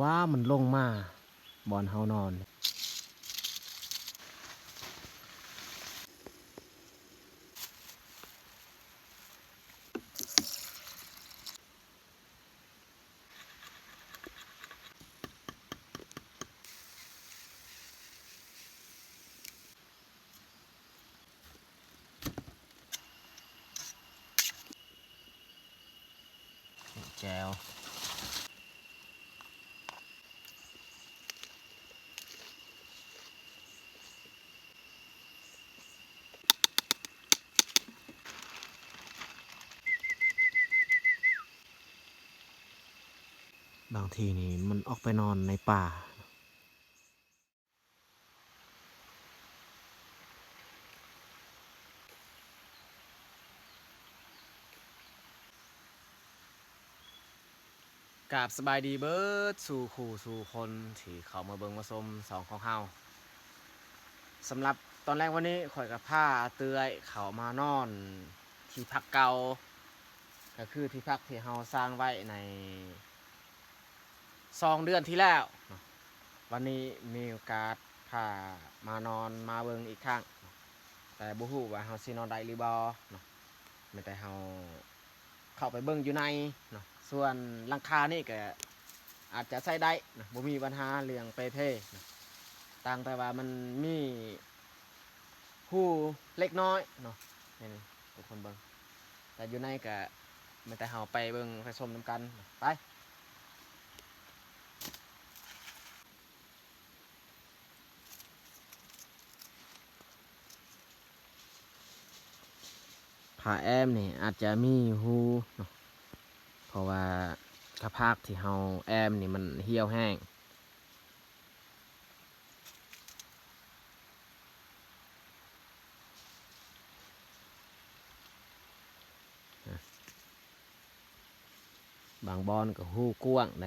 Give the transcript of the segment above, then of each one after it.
ວ່າມັນລົງມາບ່ອນເຮົານອນ. ແຈ່ວ. ບາງທີນີ້ມັນອອກໄປນອນໃນປ່າ. ກາບສະບາຍດີເບີດສູ່ຄູ່ສູ່ຄົນທີ່ເຂົ້າມາເບິ່ງມາຊົມຊ່ອງຂອງເຮົາ. ສຳລັບຕອນແລງວັນນີ້ ຂ້ອຍກໍພາເອື້ອຍເຂົ້າມານອນທີ່ພັກເກົ່າ ກໍຄືທີ່ພັກທີ່ເຮົາສ້າງໄວ້ໃນ ສອງເດືອນທີ່ແລ້ວເນາະ. ວັນນີ້ມີໂອກາດພາມານອນມາເບິ່ງອີກຄັ້ງເນາະ ແຕ່ບໍ່ຮູ້ວ່າເຮົາຊິນອນໄດ້ຫຼືບໍ່ເນາະ. ແມ່ນແຕ່ເຮົາເຂົ້າໄປເບິ່ງຢູ່ໃນເນາະ ສ່ວນຫຼັງຄານີ້ກໍອາດຈະໃຊ້ໄດ້ເນາະ ບໍ່ມີບັນຫາເລື່ອງເປ່ເພເນາະ ຕ່າງແຕ່ວ່າມັນມີ ຮູເລັກນ້ອຍເນາະ ນີ້ທຸກຄົນເບິ່ງ ແຕ່ຢູ່ໃນກະແມ່ນແຕ່ເຮົາໄປເບິ່ງໄປຊົມນຳກັນ ໄປ. ຜ້າແອ້ມນີ້ອາດຈະມີຮູເນາະ ເພາະວ່າຜ້າພາກທີ່ເຮົາແອ້ມນີ້ມັນຫ່ຽວແຫ້ງ. ບາງບ່ອນກໍຮູກວ້າງໃດ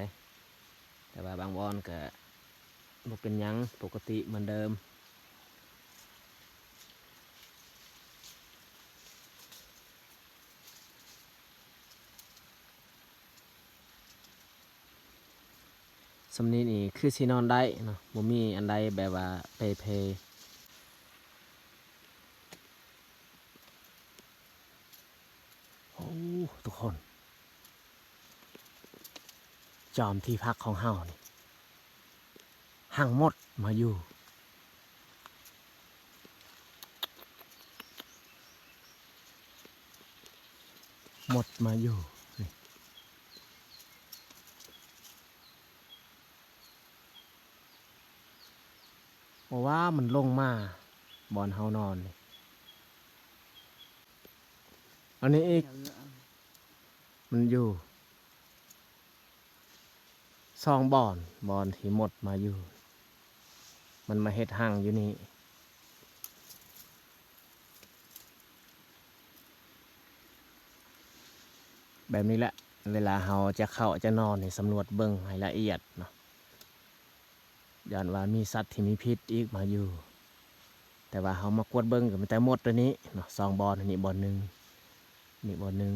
ແຕ່ວ່າບາງບ່ອນກໍບໍ່ເປັນຫຍັງ ປົກກະຕິເໝືອນເດີມ. ສ່ຳນີ້ນີ້ຄືຊິນອນໄດ້ເນາະ ບໍ່ມີອັນໃດແບບວ່າເປ່ເພ. ໂອ້ ທຸກຄົນ ຈອມທີ່ພັກຂອງເຮົານີ້ ຮັ່ງມົດມາຢູ່ ມົດມາຢູ່ນີ້. ເພາະວ່າມັນລົງມາບ່ອນເຮົານອນນີ້ ອັນນີ້ອີກ ມັນຢູ່ສອງບ່ອນ ບ່ອນທີ່ມົດມາຢູ່ ມັນມາເຮັດຮັງຢູ່ນີ້. ແບບນີ້ແຫຼະ ເວລາເຮົາຈະເຂົ້າຈະນອນນີ້ ສຳຫຼວດເບິ່ງໃຫ້ລະອຽດເນາະ ຢ້ານວ່າມີສັດທີ່ມີພິດອີກມາຢູ່ ແຕ່ວ່າເຮົາມາກວດເບິ່ງກໍມີແຕ່ມົດຕົວນີ້ເນາະ ສອງບ່ອນ ອັນນີ້ບ່ອນໜຶ່ງ ນີ້ບ່ອນໜຶ່ງ.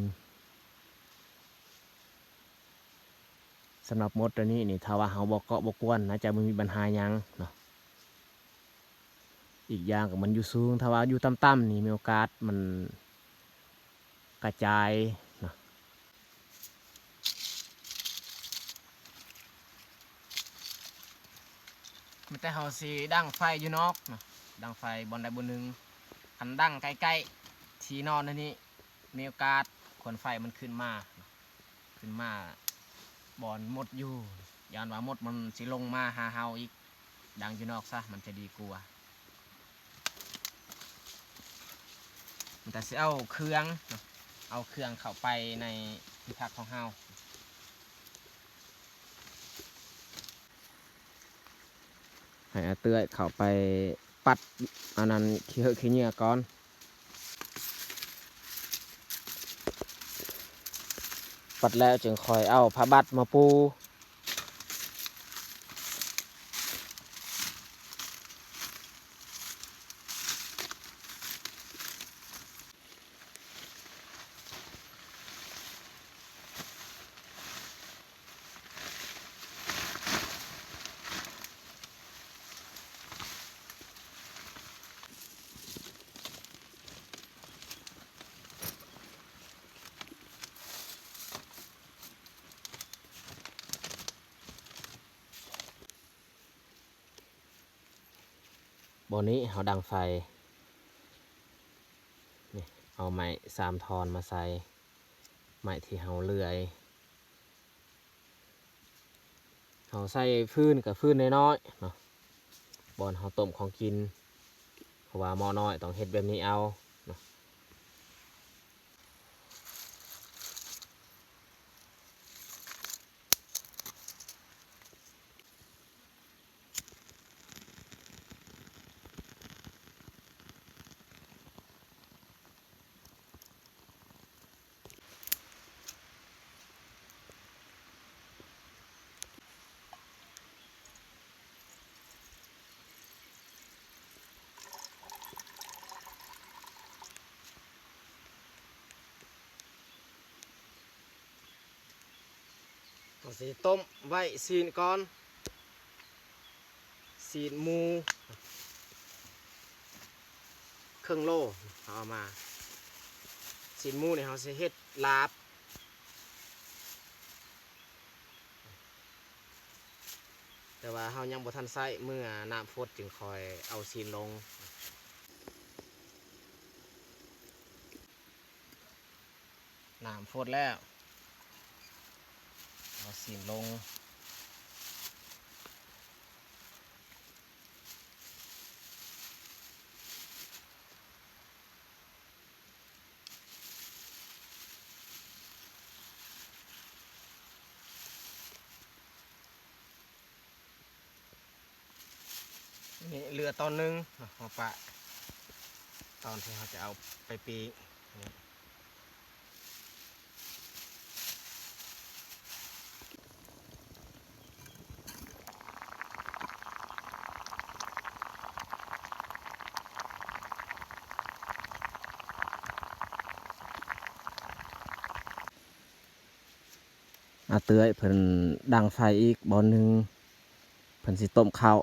ສຳລັບມົດຕົວນີ້ນີ້ ຖ້າວ່າເຮົາບໍ່ເກາະບໍ່ກວນ ໜ້າຈະບໍ່ມີບັນຫາຫຍັງເນາະ. ອີກຢ່າງກໍມັນຢູ່ສູງ ຖ້າວ່າຢູ່ຕ່ຳໆນີ້ ມີໂອກາດມັນກະຈາຍເນາະ. ມີແຕ່ເຮົາຊິດັງໄຟຢູ່ນອກເນາະ ດັງໄຟບ່ອນໃດບ່ອນໜຶ່ງ ຄັນດັງໃກ້ໆທີ່ນອນອັນນີ້ ມີໂອກາດຄວັນໄຟມັນຂຶ້ນມາ ຂຶ້ນມາບ່ອນມົດຢູ່ ຢ້ານວ່າມົດມັນຊິລົງມາຫາເຮົາອີກ ດັງຢູ່ນອກຊະ ມັນຈະດີກວ່າ. ມັນກໍຊິເອົາເຄື່ອງ ເອົາເຄື່ອງເຂົ້າໄປໃນທີ່ພັກຂອງເຮົາ. ໃຫ້ອາເອື້ອຍເຂົ້າໄປປັດອັນນັ້ນຂີ້ເຫືອຂີ້ເຫຍື້ອກ່ອນ ປັດແລ້ວຈຶ່ງຄ່ອຍເອົາຜ້າບັດມາປູ. ບ່ອນນີ້ເຮົາດັງໄຟ ນີ້ ເອົາໄມ້ສາມທ່ອນມາໃສ່ ໄມ້ທີ່ເຮົາເລື່ອຍ. ເຮົາໃຊ້ຟືນກໍຟືນນ້ອຍໆເນາະ ບ່ອນເຮົາຕົ້ມຂອງກິນ ເພາະວ່າໝໍ້ນ້ອຍຕ້ອງເຮັດແບບນີ້ເອົາເນາະ. ເຮົາຊິຕົ້ມໄວ້ຊີ້ນກ່ອນ ຊີ້ນໝູເຄິ່ງໂລ ເຮົາເອົາມາ ຊີ້ນໝູນີ້ເຮົາຊິເຮັດລາບ ແຕ່ວ່າເຮົາຍັງບໍ່ທັນໃຊ້ ເມື່ອນ້ຳຟົດຈຶ່ງຄ່ອຍເອົາຊີ້ນລົງ. ນ້ຳຟົດແລ້ວ ເອົາຊີ້ນລົງ. ນີ້ເຫຼືອຕອນໜຶ່ງ ເຮົາປະຕອນທີ່ເຮົາຈະເອົາໄປປີ້ງ. ອາເຕື້ອຍເພິ່ນດັງໄຟອີກບ່ອນໜຶ່ງ ເພິ່ນຊິຕົ້ມເຂົ້າ.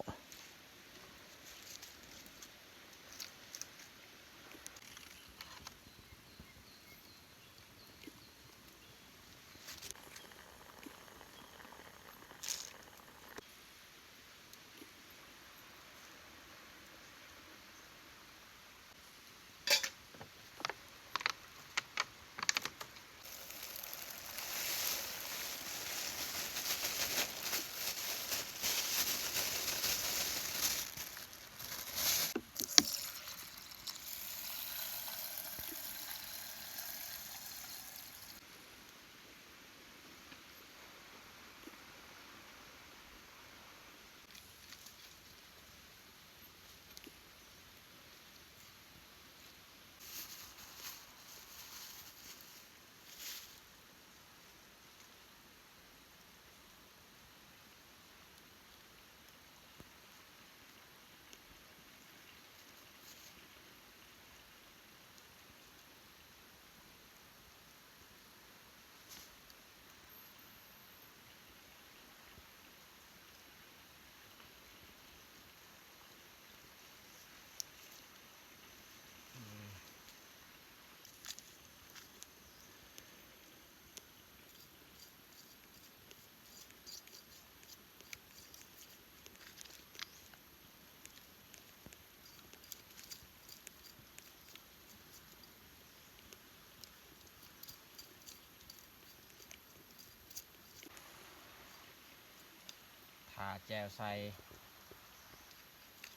ຖ້າແຈ່ວໃສ່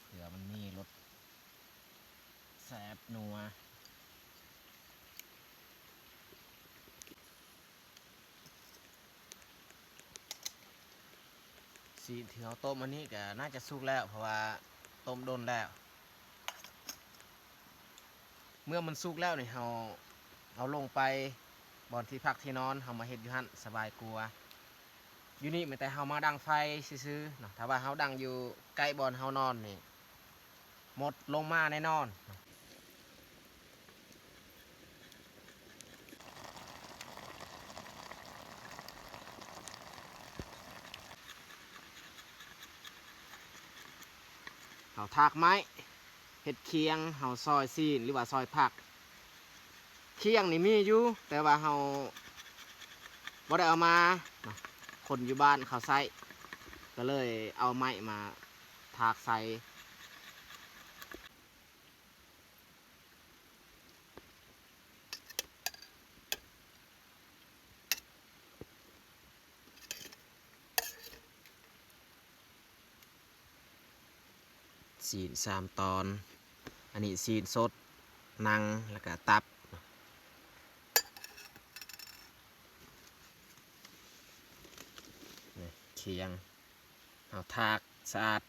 ເພື່ອມັນມີລົດແຊບນົວ. ຊີ້ນທີ່ເຮົາຕົ້ມອັນນີ້ກໍໜ້າຈະສຸກແລ້ວ ເພາະວ່າຕົ້ມດົນແລ້ວ. ເມື່ອມັນສຸກແລ້ວນີ້ ເຮົາເອົາລົງໄປບ່ອນທີ່ພັກທີ່ນອນ ເຮົາມາເຮັດຢູ່ຫັ້ນສະບາຍກວ່າ. ຢູ່ນີ້ມີແຕ່ເຮົາມາດັງໄຟຊື່ໆເນາະ. ຖ້າວ່າເຮົາດັງຢູ່ໃກ້ບ່ອນເຮົານອນນີ້ ມົດລົງມາແນ່ນອນ. ເຮົາຖາກໄມ້ເຮັດຄຽງ ເຮົາຊອຍຊີ້ນ ຫຼືວ່າຊອຍຜັກ. ຄຽງນີ້ມີຢູ່ ແຕ່ວ່າເຮົາບໍ່ໄດ້ເອົາມາເນາະ ຄົນຢູ່ບ້ານເຂົາໃຊ້ ກໍເລີຍເອົາໄມ້ມາ ຖາກໃສ່. ຊີ້ນສາມຕອນ ອັນນີ້ຊີ້ນສົດ ໜັງ ແລ້ວກະຕັບ ນີ້ ຄຽງ ເຮົາຖາກສະອາດ.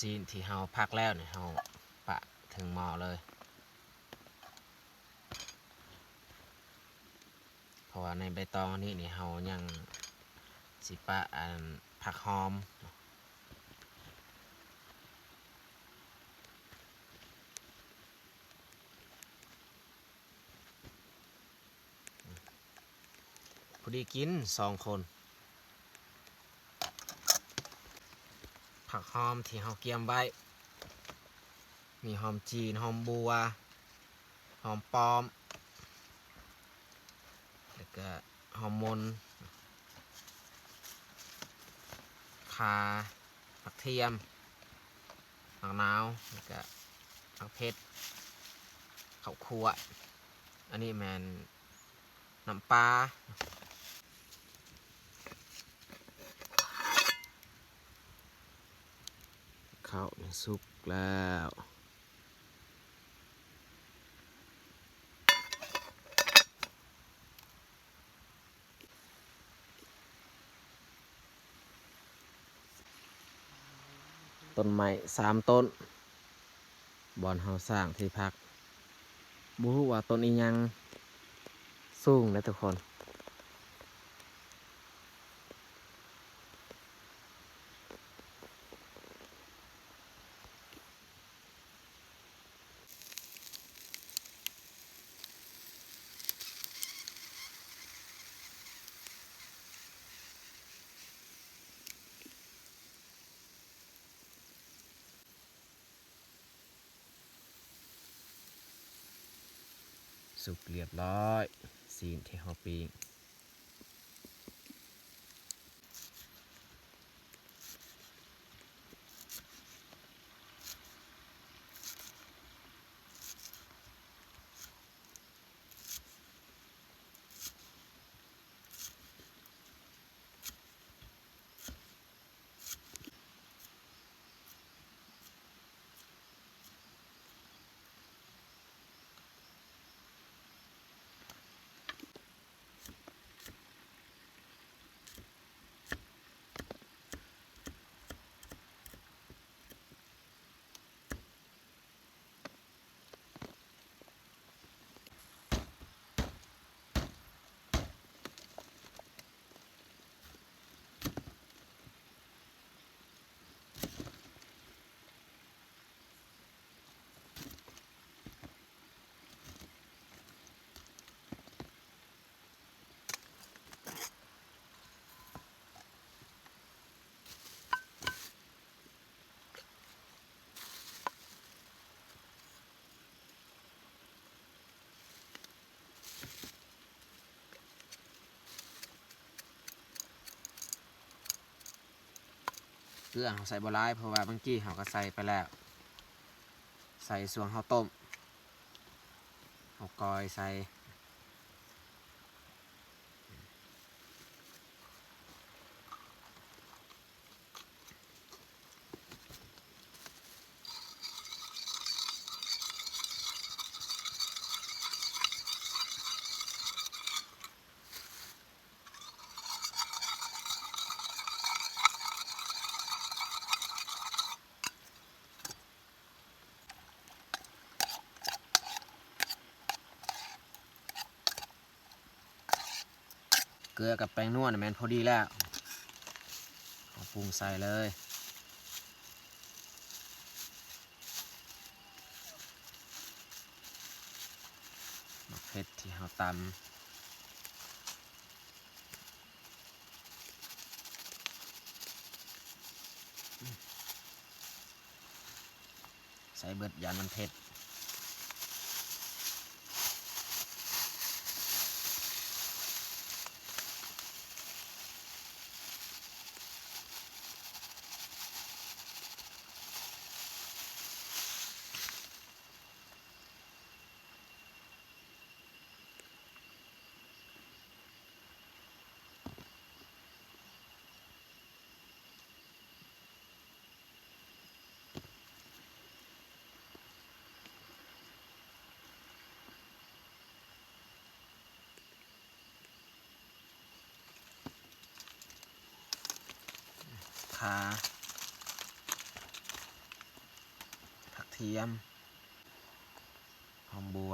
ຊີ້ນທີ່ເຮົາພັກແລ້ວນີ້ ເຮົາປະເທິງໝໍ້ເລີຍ ເພາະວ່າໃນໃບຕອງອັນນີ້ນີ້ ເຮົາຍັງຊິປະອັນຜັກຫອມ. ພໍດີກິນສອງຄົນ. ຜັກຫອມທີ່ເຮົາກຽມໄວ້ ມີຫອມຈີນ, ຫອມບົວ, ຫອມປ້ອມ ແລ້ວກະຫອມມົນ, ຂ່າ, ຜັກທຽມ, ໝາກນາວ ແລ້ວກະຜັກເຜັດ, ເຂົ້າຂົ້ວ. ອັນນີ້ແມ່ນນ້ຳປາ. ເຂົ້ານີ້ສຸກແລ້ວ. ຕົ້ນໄມ້ສາມຕົ້ນ ບ່ອນເຮົາສ້າງທີ່ພັກ ບໍ່ຮູ້ວ່າຕົ້ນອີ່ຫຍັງ ສູງເດ້ທຸກຄົນ. ສຸກລຽບຮ້ອຍ ຊີ້ນທີ່ເຮົາປີ້ງ. ເກືອເຮົາໃສ່ບໍ່ຫຼາຍ ເພາະວ່າເມື່ອກີ້ເຮົາກໍໃສ່ໄປແລ້ວ ໃສ່ຊ່ວງເຮົາຕົ້ມ ເຮົາກ່ອຍໃສ່. ເ ເກືອກັບແປ້ງນົວນີ້ແມ່ນພໍດີແລ້ວ ເອົາປຸງໃສ່ເລີຍ ໝາກເຜັດທີ່ເຮົາຕຳ ໃສ່ເບິດ ຢ້ານມັນເຜັດ. ຂ່າ ຜັກທຽມ ຫອມບົວ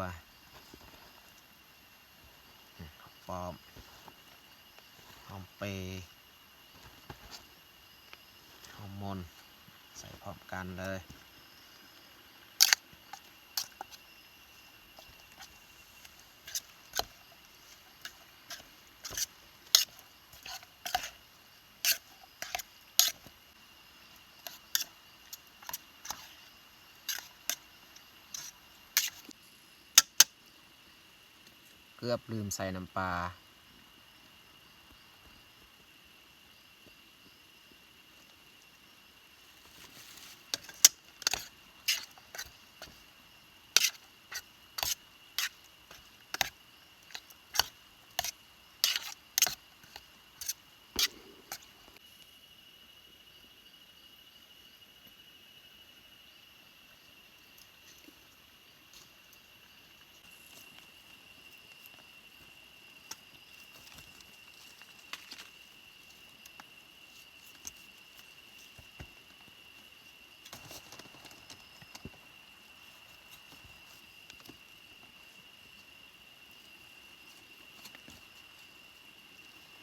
ຫອມປ້ອມ ຫອມເປ ຫອມມົນ ໃສ່ພ້ອມກັນເລີຍ. ເກືອບລືມໃສ່ນ້ຳປາ.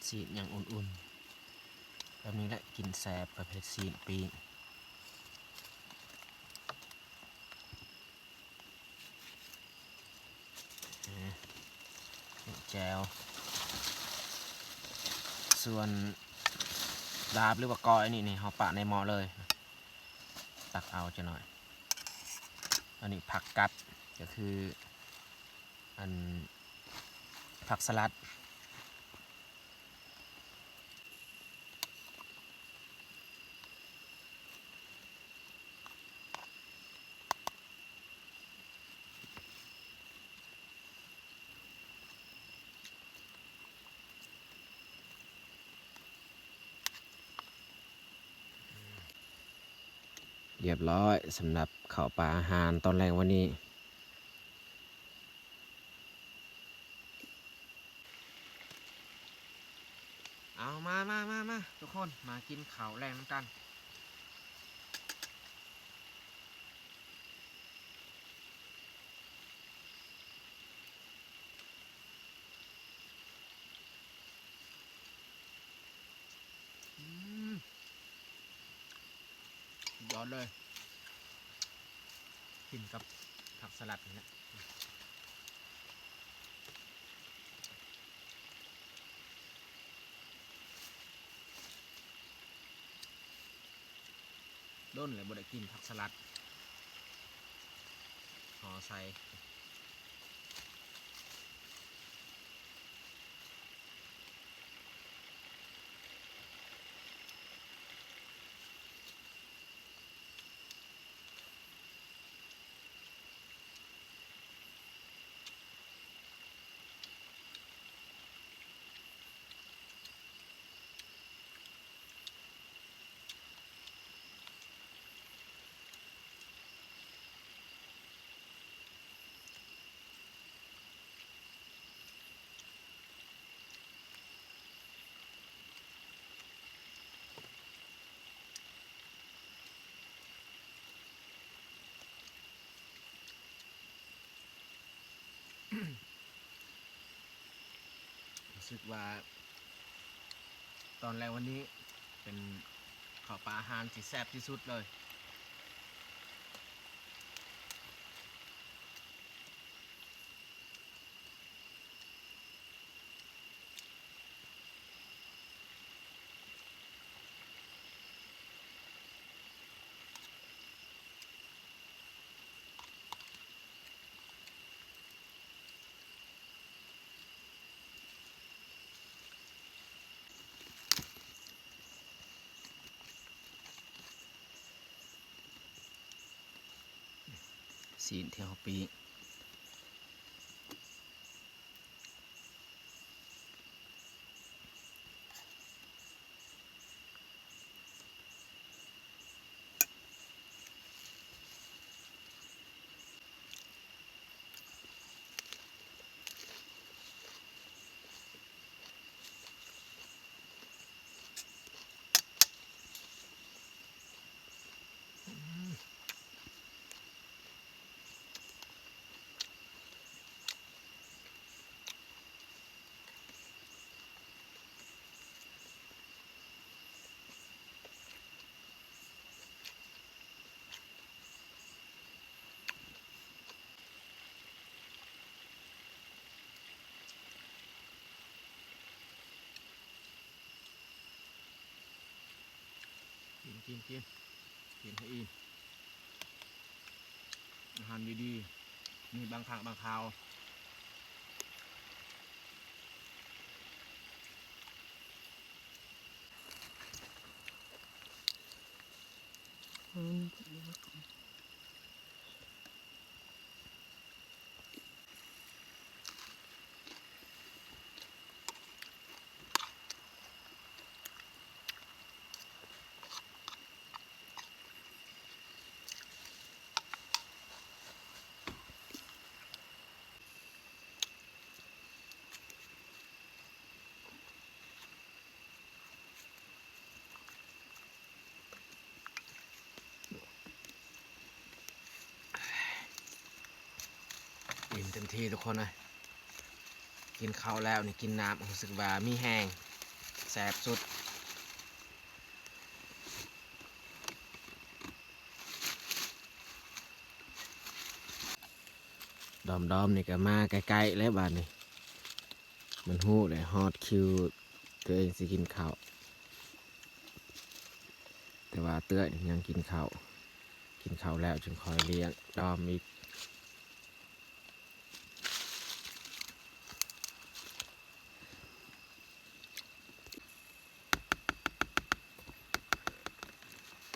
ຊີ້ນຍັງອຸ່ນໆ ແບບນີ້ແຫຼະກິນແຊບ ປະເພດຊີ້ນປີ້ງ ແຈ່ວ ສ່ວນລາບ ຫຼືວ່າກ້ອຍອັນນີ້ນີ້ ເຮົາປະໃນໝໍ້ເລີຍ ຕັກເອົາຈັກໜ້ອຍ. ອັນນີ້ຜັກກັດ ກໍຄື ອັນ ຜັກສະຫຼັດ. ຮຽບຮ້ອຍ ສຳລັບເຂົ້າປາອາຫານຕອນແລງວັນນີ້. ເອົາ ມາ ມາ ມາ ມາ ທຸກຄົນ ມາກິນເຂົ້າແລງນຳກັນ. ອືມ ສຸດຍອດເລີຍ ກິນກັບຜັກສະຫຼັດນີ້ແຫຼະ. ດົນແລ້ວບໍ່ໄດ້ກິນຜັກສະຫຼັດ ຫໍ່ໃສ່. ຮູ້ສຶກວ່າ ຕອນແລງວັນນີ້ເປັນເຂົ້າປາອາຫານທີ່ແຊບທີ່ສຸດເລີຍ. ຊີ້ນທີ່ເຮົາປີ້ງ. ກິນ ກິນ ກິນ ກິນໃຫ້ອີ່ມ. ອາຫານດີໆ ມີບາງຄັ້ງບາງຄາວ. ອີ່ມເຕັມທີ່ທຸກຄົນເອີຍ. ກິນເຂົ້າແລ້ວນີ້ ກິນນ້ຳ ຮູ້ສຶກວ່າມີແຮງ ແຊບສຸດ. ດອມໆ ນີ້ກໍມາໃກ້ໆ ແລ້ວບາດນີ້. ມັນຮູ້ແຫຼະ ຮອດຄິວຕົວເອງຊິກິນເຂົ້າ, ແຕ່ວ່າເອື້ອຍຍັງກິນເຂົ້າ, ກິນເຂົ້າແລ້ວຈຶ່ງຄ່ອຍລ້ຽງດອມອີກ.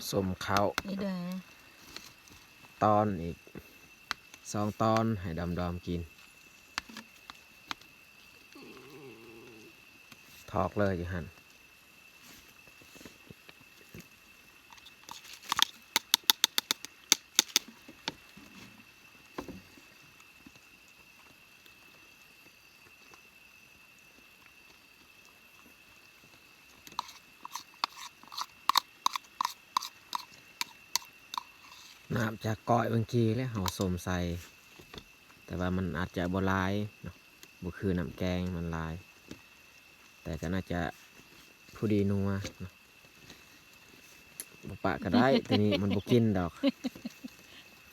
ສົ້ມເຂົ້າ ນີ້ເດີ ຕອນອີກສອງຕອນໃຫ້ດອມໆ ກິນ. ຖອກເລີຍຢູ່ຫັ້ນ. ນ້ຳຈາກກ້ອຍເມື່ອກີ້ແຫຼະ ເຮົາສົ້ມໃສ່ ແຕ່ວ່າມັນອາດຈະບໍ່ຫຼາຍເນາະ, ບໍ່ຄືນ້ຳແກງມັນຫຼາຍ, ແຕ່ກໍໜ້າຈະພໍດີນົວເນາະ. ບໍ່ປະກໍໄດ້ ໂຕນີ້ມັນບໍ່ກິນດອກ.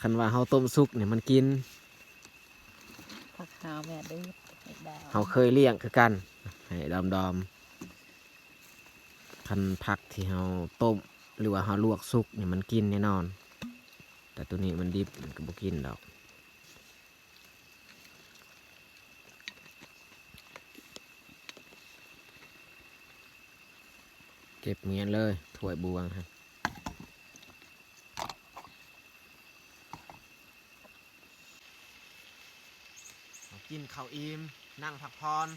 ຄັນວ່າເຮົາຕົ້ມສຸກນີ້ມັນກິນ. ຜັກຫາວແມ່ເດີ ເຮົາເຄີຍລ້ຽງຄືກັນ ໃຫ້ດອມໆ. ຄັນຜັກທີ່ເຮົາຕົ້ມ ຫຼືວ່າເຮົາລວກສຸກນີ້ມັນກິນແນ່ນອນ, ແຕ່ໂຕນີ້ມັນດິບ ມັນກໍບໍ່ກິນດອກ. ເກັບໝ້ຽນເລີຍ ຖ້ວຍບວງຫັ້ນ. ກິນເຂົ້າອີ່ມ ນັ່ງພັກຜ່ອນ.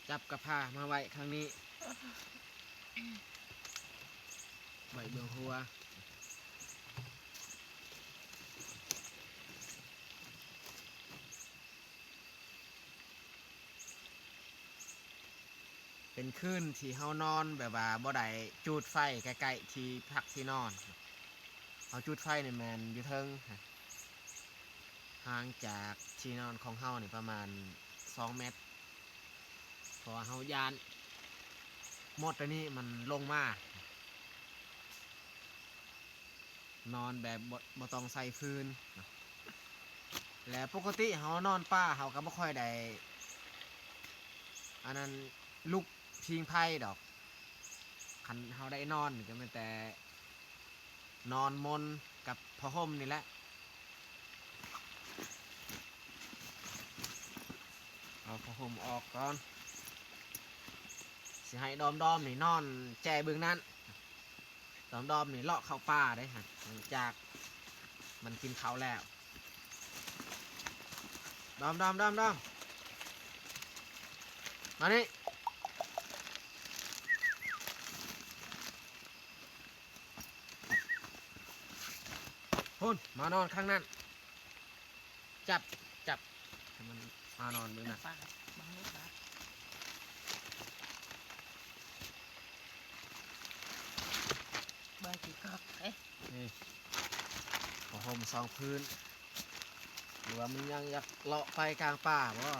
ຈັບກະພາມາໄວ້ຂ້າງນີ້ ໄວ້ເບື້ອງຫົວ. ເປັນຄືນທີ່ເຮົານອນແບບວ່າບໍ່ໄດ້ຈູດໄຟໃກ້ໆ ທີ່ພັກທີ່ນອນ. ເຮົາຈູດໄຟນີ້ແມ່ນຢູ່ເທິງ ຫ່າງຈາກທີ່ນອນຂອງເຮົານີ້ປະມານສອງແມັດ. າະວ່າເຮົາຢ້ານມົດໂຕນີ້ມັນລົງມາ ນອນແບບບໍ່ ບໍ່ຕ້ອງໃສ່ຟືນ. ແລະ ປົກກະຕິເຮົານອນປ່າ ເຮົາກໍບໍ່ຄ່ອຍໄດ້ ອັນນັ້ນ ລຸກພິງໄຟດອກ. ຄັນເຮົາໄດ້ນອນກໍແມ່ນແຕ່ນອນມົນກັບຜ້າຫົ່ມນີ້ແຫຼະ. ເອົາຜ້າຫົ່ມອອກກ່ອນ ຊິໃຫ້ດອມໆນີ້ນອນແຈເບິ່ງນັ້ນ. ດອມໆນີ້ເລາະເຂົ້າປ່າເດ້ ຫຼັງຈາກມັນກິນເຂົ້າແລ້ວ. ດອມໆ ດອມໆ ມານີ້ ພຸ້ນ ມານອນຂ້າງນັ້ນ. ຈັບ ຈັບ ໃຫ້ມັນມານອນເບິ່ງນະ. ປາກບັງລົດລະ ເບິ່ງຊິກອກເດ້. ນີ້ ຜ້າຫົ່ມສອງພື້ນ ຫຼືວ່າມັນຍັງຢາກເລາະໄປກາງປ່າບໍ່?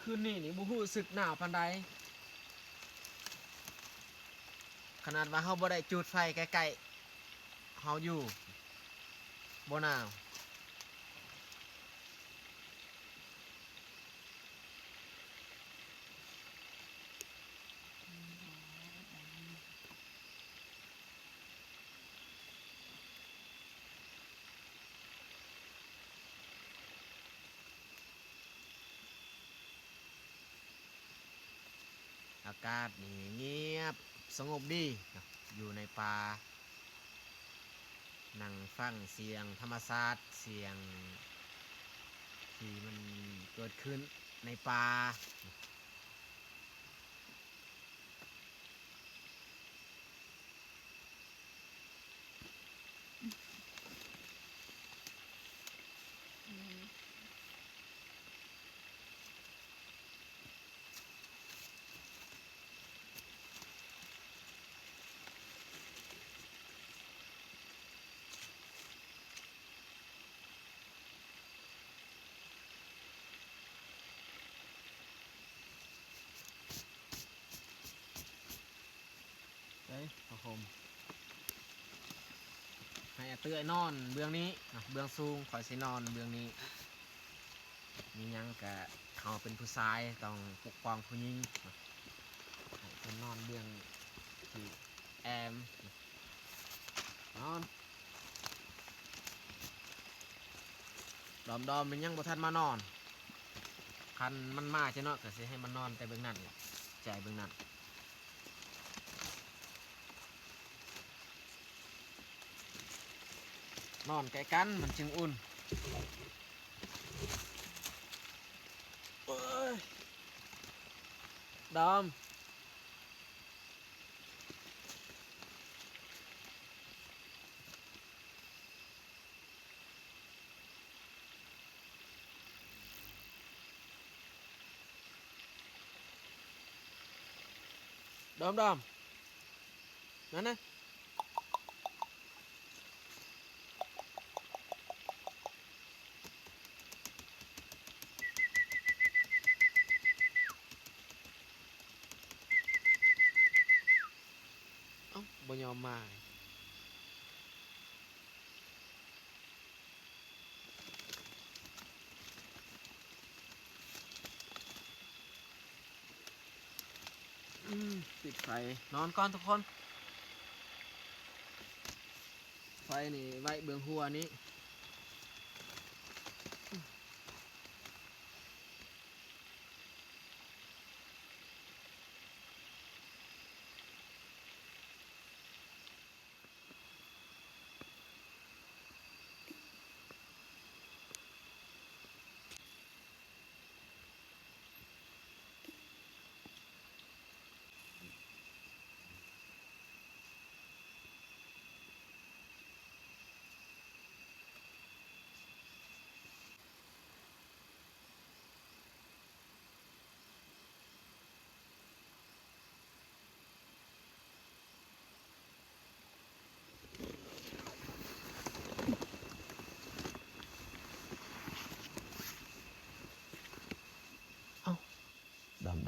ຄືນນີ້ນີ້ບໍ່ຮູ້ສຶກໜາວປານໃດ ຂະໜາດວ່າເຮົາບໍ່ໄດ້ຈູດໄຟໃກ້ໆ ເຮົາຢູ່ບໍ່ໜາວ. ອາກາດນີ້ງຽບສະຫງົບດີເນາະ ຢູ່ໃນປ່າ ນັ່ງຟັງສຽງທຳມະຊາດ ສຽງທີ່ມັນເກີດຂຶ້ນໃນປ່າ. ໄດ້ຜ້າຫົ່ມ ໃຫ້ອາເອື້ອຍນອນເບື້ອງນີ້ເນາະ ເບື້ອງສູງ ຂ້ອຍຊິນອນເບື້ອງນີ້. ມີຫຍັງກະເຮົາເປັນຜູ້ຊາຍຕ້ອງປົກປ້ອງຜູ້ຍິງເນາະ ໃຫ້ເພິ່ນນອນເບື້ອງທີ່ແອ້ມ ນອນ. ດອມໆ ມັນຍັງບໍ່ທັນມານອນ ຄັນມັນມາຈະເນາະ ກະຊິໃຫ້ມັນນອນແຕ່ເບື້ອງນັ້ນແຫຼະ ໃຈເບື້ອງນັ້ນ. ນອນໃກ້ກັນມັນຈຶ່ງອຸ່ນ. ໂອ້ຍ ດອມ. ດອມໆ ນັ້ນນະ. ເອົ້າ ບໍ່ຍອມມາ. ອືມ ປິດໄຟ ນອນກ່ອນທຸກຄົນ. ໄຟນີ້ໄວ້ເບື້ອງຫົວນີ້.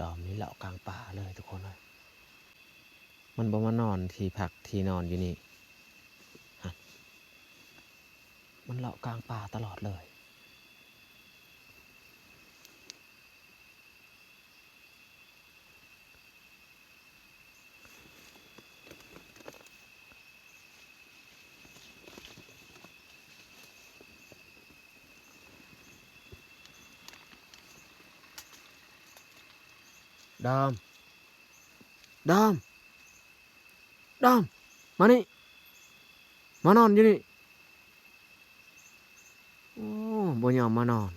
ດອມນີ້ເລາະກາງປ່າເລີຍທຸກຄົນເອີຍ. ມັນບໍ່ມານອນທີ່ພັກທີ່ນອນຢູ່ນີ້ ຮະ ມັນເລາະກາງປ່າຕະຫຼອດເລີຍ. ດອມ ດອມ ດອມ ມານີ້ ມານອນຢູ່ນີ້. ໂອ້ ບໍ່ຍອມມານອນ.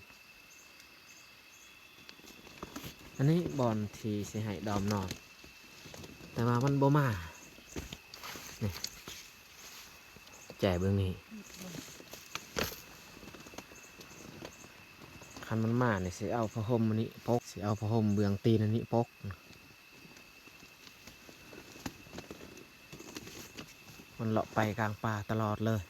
ອັນນີ້ບ່ອນທີ່ຊິໃຫ້ດອມນອນ ແຕ່ວ່າມັນບໍ່ມາ. ນີ້ ແຈເບິ່ງນີ້ ຄັນມັນມານີ້ ຊິເອົາຜ້າຫົ່ມອັນນີ້ປົກ ຊິເອົາຜ້າຫົ່ມເບື້ອງຕີນອັນນີ້ປົກ. ມັນເລາະໄປກາງປ່າຕະຫຼອດເລີຍ.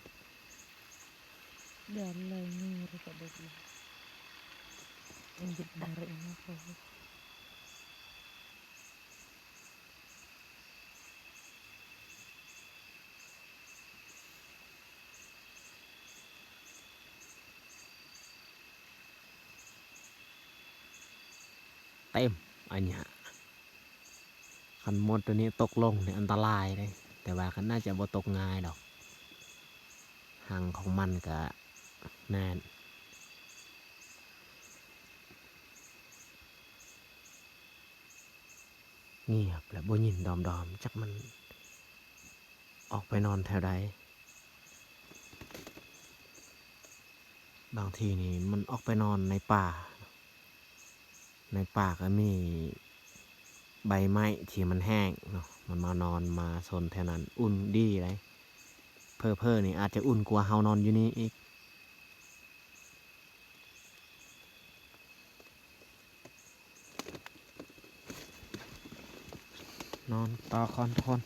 Tem, anya. ຄັນມົດໂຕນີ້ຕົກລົງນີ້ອັນຕະລາຍເດ້ ແຕ່ວ່າກໍໜ້າຈະບໍ່ຕົກງ່າຍດອກ ຮັງຂອງມັນກະແໜ້ນ. ງຽບແລ້ວ ບໍ່ຍິນດອມໆ ຈັກມັນອອກໄປນອນແຖວໃດ. ບາງທີນີ້ມັນອອກໄປນອນໃນປ່າ ໃນປ່າກໍມີໃບໄມ້ທີ່ມັນແຫ້ງເນາະ ມັນມານອນມາຊົນແຖວນັ້ນ ອຸ່ນດີໃດ໋. ເຜີໆນີ້ອາດຈະອຸ່ນກວ່າເຮົານອນຢູ່ນີ້ອີກ. ນອນຕໍ່ກ່ອນທຸກຄົນ.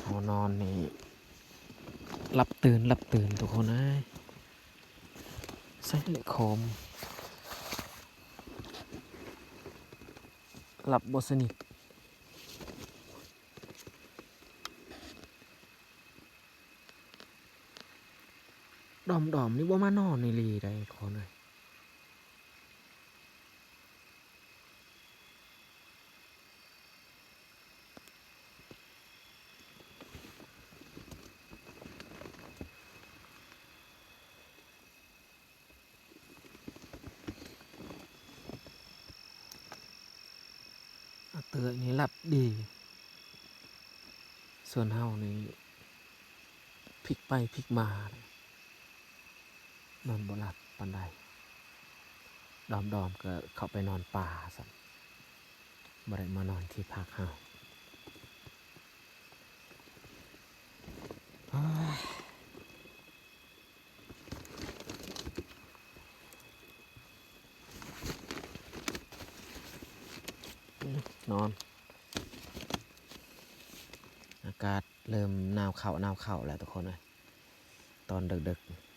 ເຮົານອນນີ້ຫຼັບຕື່ນ ຫຼັບຕື່ນທຸກຄົນເອີຍ. ໃສ່ເລະໂຄມ ຫຼັບບໍ່ສະໜິດ. ດອມໆ ນີ້ບໍ່ມານອນອີ່ຫຼີໃດ໋ທຸກຄົນເອີຍ. ອາເຕີຍນີ້ຫຼັບດີ ສ່ວນເຮົານີ້ພິກໄປພິກມາ ນອນບໍ່ຫຼັບປານໃດ. ດອມໆ ກໍເຂົ້າໄປນອນປ່າຊັ້ນ ບໍ່ໄດ້ມານອນທີ່ພັກເຮົາ. ນອນ ອາກາດເລີ່ມໜາວເຂົ້າ ໜາວເຂົ້າແລ້ວທຸກຄົນເອີຍ ຕອນເດິກໆ.